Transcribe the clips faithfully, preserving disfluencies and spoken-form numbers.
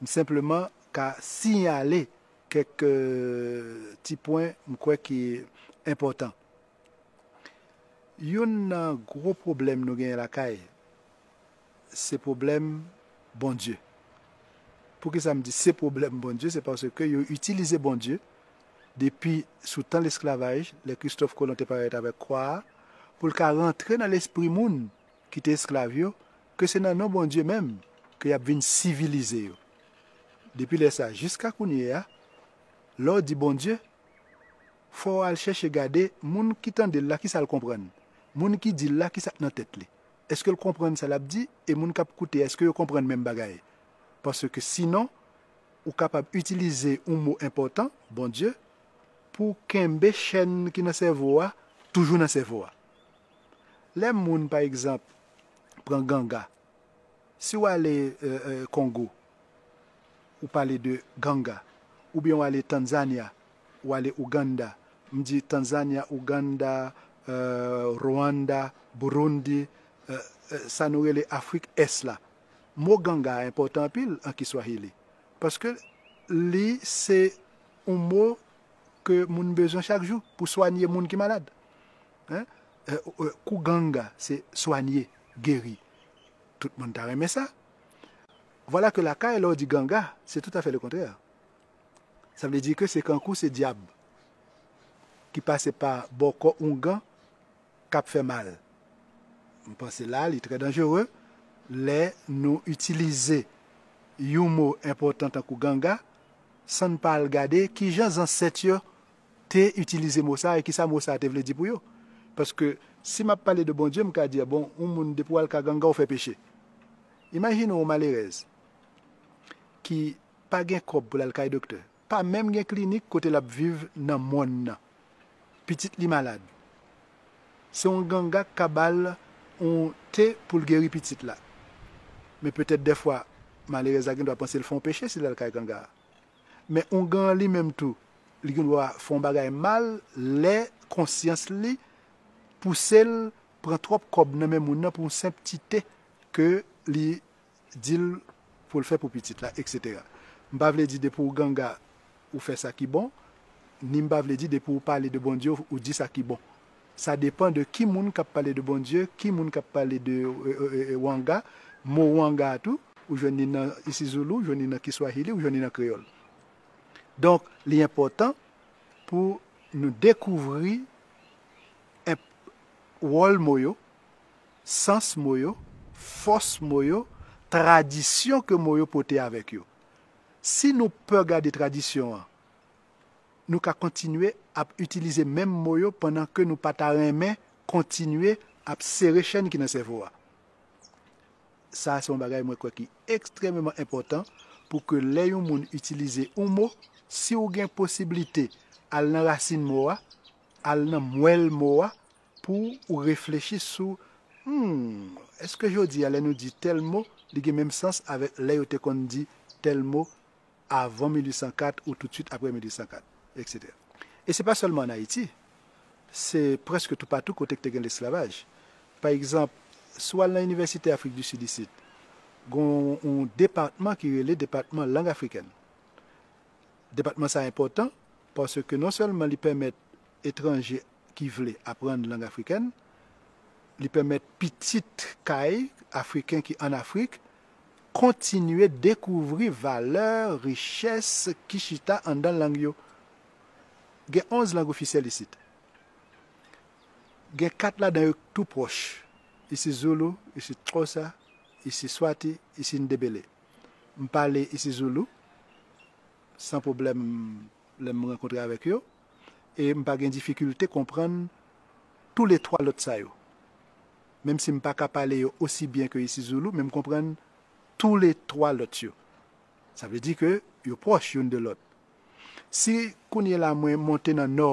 M senpleman ka siyale kèk ti pwen m kwè ki enpòtan. Youn nan gwo pwoblèm nou genyen lakay, se pwoblèm Bondye. Poukisa m di se pwoblèm Bondye? Se paske yo itilize Bondye depi sou tan lesklavaj, lè Kristòf Kolon te parèt avèk kwa a, pou l ka rantre nan lespri moun ki te esklav yo, ke se nan non Bondye menm ke y ap vin sivilize yo. Depi lè sa a jiska kounye a, lè w di Bondye, fò w al chèche gade moun ki tande l la, kisa l konprann. Moun ki di l la, kisa k nan tèt li. Èske l konprann sa l ap di? E moun k ap koute, èske yo konprann menm bagay? Paske sinon, ou kapab itilize yon mo enpòtan, Bondye, pou kenbe chèn ki nan sèvo a toujou nan sèvo a. Lè moun, pa egzanp, pran ganga, si w ale Kongo, ou pale de ganga, oubyen w ale Tanzanya, w ale Ouganda, m di Tanzanya, Ouganda, Rwanda, Burundi, sa nou rele Afrik Ès la. Mo ganga a enpòtan anpil an Kiswahili, paske li se yon mo ke moun bezwen chak jou pou swanye moun ki malad. Kuganga, se swanye, geri. Tout moun ta renmen sa. Vwala ke lakay, lè w di ganga, se toutafè lekontrè. Sa vle di ke se kankou se dyab ki pase pa bò kò oungan k ap fè mal. M panse la, li trè danjere lè nou itilize yon mo enpòtan tankou ganga, san n pa al gade kijan zansèt yo te itilize mo sa a e kisa mo sa a te vle di pou yo. Paske si m ap pale de Bondye, m ka di, bon, yon moun depi w al ka ganga, w fè peche. Imajine yon malerèz ki pa gen kòb pou l al kay doktè, pa menm gen klinik kote l ap viv nan mòn nan. Pitit li malad. Se yon ganga k ka ba l yon te pou l geri pitit la. Men petèt dèfwa, malerèz la gen dwa panse l fè yon peche si l al kay ganga a. Men oungan an li menm tou, li gen dwa fè yon bagay mal lè konsyans li pouse l pran twòp kòb nan men moun nan pou yon senp ti te ke li di l pou l fè pou pitit la, etsetera. M pa vle di depi w ganga, ou fè sa ki bon, ni m pa vle di depi w pale de Bondye, ou di sa ki bon. Sa depann de ki moun k ap pale de Bondye, ki moun k ap pale de wanga. Mo wanga a tou, ou jwenn li nan isizoulou, ou jwenn li nan kiswahili, ou jwenn li nan kreyòl. Donk, li enpòtan pou nou dekouvri wòl mo yo, sans mo yo, fòs mo yo, tradisyon ke mo yo pote avèk yo. Si nou pè gade tradisyon an, nou ka kontinye ap itilize menm mo yo pandan ke nou pa ta renmen kontinye ap sere chèn ki nan sèvo a. Sa a se yon bagay mwen kwè ki ekstrèmeman enpòtan pou ke lè yon moun itilize yon mo, si w gen posiblite al nan rasin mo a, al nan mwèl mo a, pou ou reflechi sou, hmm, èske jodi a lè nou di tèl mo, li gen menm sans avèk lè yo te konn di tèl mo avan mil uit san kat ou toutswit apre mil uit san kat, etsetera. E se pa sèlman ann Ayiti, se prèske toupatou kote k te gen lesklavaj. Pa egzanp, si w al nan inivèsite Afrik di Sid isit, gen yon depatman ki rele depatman lang afrikèn. Depatman sa a enpòtan paske non sèlman li pèmèt etranje ki vle aprann lang afrikèn, li pèmèt pitit kay Afriken ki ann Afrik kontinye dekouvri valè, richès ki chita anndan lang yo. Gen onz lang ofisyèl isit. Gen kat ladan yo tou pwòch, isizoulou, isiXhosa, isiswati, isindebele. M pale isizoulou san pwoblèm lè m rankontre avèk yo, e m pa gen difikilte konprann toulètwa lòt sa yo. Menm si m pa ka pale yo osi byen ke isizoulou, men m konprann toulètwa lòt yo. Sa vle di ke yo pwòch youn de lòt. Si kounye la mwen monte nan nò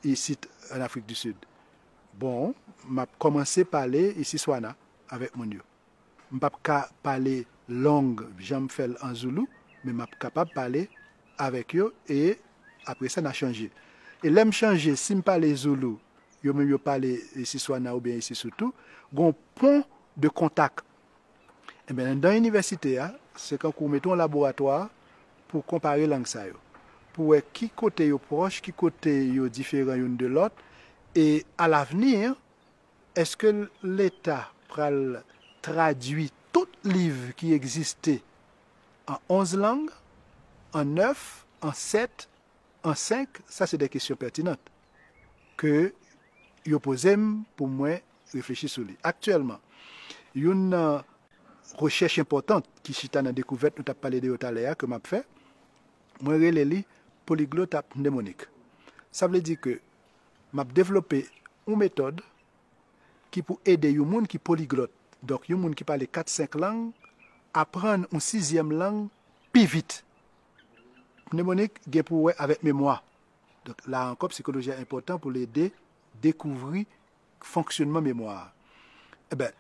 isit ann Afrik di Sid, bon, m ap kòmanse pale isiswana avèk moun yo. M p ap ka pale long jan m fè l an zoulou, men m ap kapab pale avèk yo e apre sa n a chanje. E lè m chanje, si m pale zoulou, yo menm yo pale isiswana oubyen isisou tou, gen yon pon de kontak. Enben, anndan inivèsite a, Se kankou w mete yon laboratwa pou konpare lang sa yo, pou wè ki kote yo pwòch, ki kote yo diferan youn de lòt, e alavni, èske Leta pral tradui tout liv ki egziste an onz lang, an nèf, an sèt, an senk? Sa se de kesyon pètinan ke yo poze m pou mwen reflechi sou li. Aktyèlman, youn nan rechèch enpòtan ki chita nan dekouvèt nou t ap pale de yo talè a ke m ap fè, mwen rele li poliglotapnemonik. Sa vle di ke m ap devlope yon metòd ki pou ede yon moun ki poliglòt, donk yon moun ki pale kat senk lang, aprann yon sizyèm lang pi vit. Pnemonik gen pou wè avèk memwa. Donk la ankò, psikoloji a enpòtan pou l ede dekouvri fonksyonman memwa a. Enben,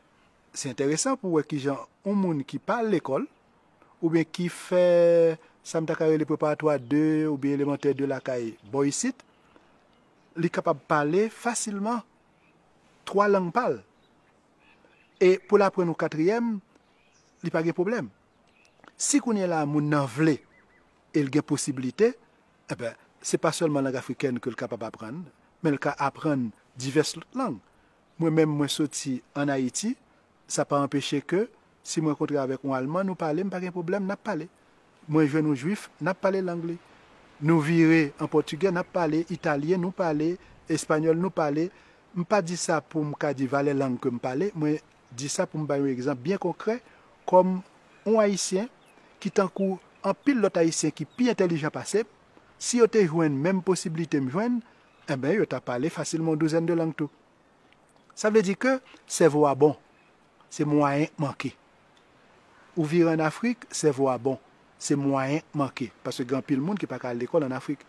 se enteresan pou wè kijan yon moun ki pa al lekòl, oubyen ki fè sa m ta ka rele preparatwa de oubyen elemantè de lakay bò isit, li kapab pale fasilman twa lang pa l. E pou l aprann yon katriyèm, li pa gen pwoblèm. Si kounye a la moun nan vle e l gen posiblite, enben, se pa sèlman lang afrikèn ke l kapab aprann, men l ka aprann divès lòt lang. Mwen menm, mwen soti ann Ayiti, sa pa anpeche ke si mwen kontre avèk yon Alman, nou pale, m pa gen pwoblèm, n ap pale. Mwen jwenn yon Jwif, n ap pale lang li. Nou vire an pòtigè, n ap pale italyen, nou pale espanyòl, nou pale. M pa di sa pou m ka di valè lang ke m pale, mwen di sa pou m bay yon egzanp byen konkrè, kòm yon Ayisyen ki tankou anpil lòt Ayisyen ki pi entèlijan pase m, si yo te jwenn menm posiblite m jwenn, enben, yo ta pale fasilman yon douzèn de lang tou. Sa vle di ke sèvo a bon, se mwayen k manke. Ou vire ann Afrik, sèvo a bon, se mwayen k manke, paske gen anpil moun ki pa ka al lekòl ann Afrik.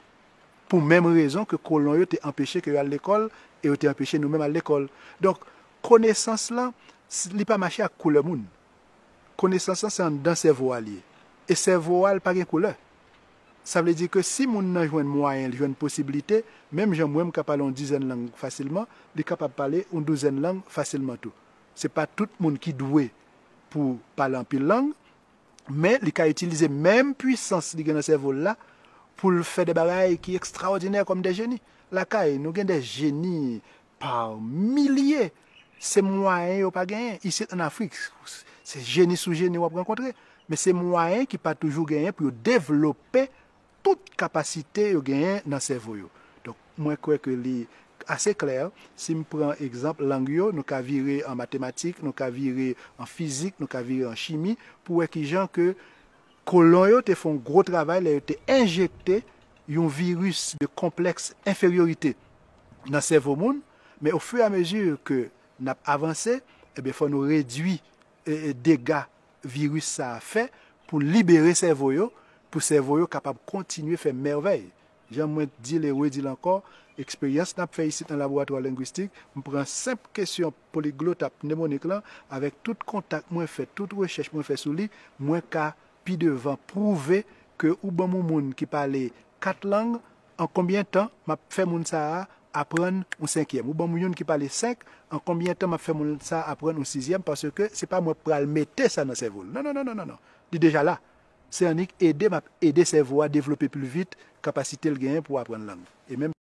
Pou menm rezon ke kolon yo te anpeche ke yo al lekòl, e yo te anpeche nou menm al lekòl. Donk, konesans lan, s- li pa mache ak koulè moun. Konesans lan se anndan sèvo a l ye. E sèvo a l pa gen koulè. Sa vle di ke si moun nan jwenn mwayen, li jwenn posiblite, menm jan mwen m ka pale yon dizèn lang fasilman, li kapab pale yon douzèn lang fasilman tou. Se pa tout moun ki dwe pou pale anpil lang, men li ka itilize menm pwisans li gen nan sèvo l la pou l fè de bagay ki ekstraòdinè kòm de jeni. Lakay, nou gen de jeni pa milye. Se mwayen yo pa genyen. Isit ann Afrik, se jeni sou jeni w ap rankontre. Men se mwayen ki pa toujou genyen pou yo devlope tout kapasite yo genyen nan sèvo yo. Donk, mwen kwè ke li ase klè. Si m pran egzanp lang yo, nou ka vire an matematik, nou ka vire an fizik, nou ka vire an chimi, pou wè kijan ke kolon yo te fè yon gwo travay lè yo te enjekte yon viris de konplèks enferyorite nan sèvo moun, men ofiramezi ke n ap avanse, ebyen, fò nou redui e, e, dega viris sa a fè pou libere sèvo yo, pou sèvo yo kapab kontinye fè mèvèy. Jan mwen di l e redi l ankò, eksperyans n ap fè isit nan laboratwa lengwistik, m pran senp kesyon poliglotapnemonik lan, avèk tout kontak mwen fè, tout rechèch mwen fè sou li, mwen ka pi devan pwouve ke ou ban m yon moun ki pale kat lang, an konbyen tan m ap fè moun sa a aprann yon senkyèm? Ou ban m youn ki pale senk, an konbyen tan m ap fè moun sa a aprann yon sizyèm? Paske se pa mwen k pral mete sa nan sèvo l. Non, non, non, non, non, non. Li deja la. Se annik ede m ap ede sèvo a devlope pli vit kapasite l genyen pou aprann lang. E menm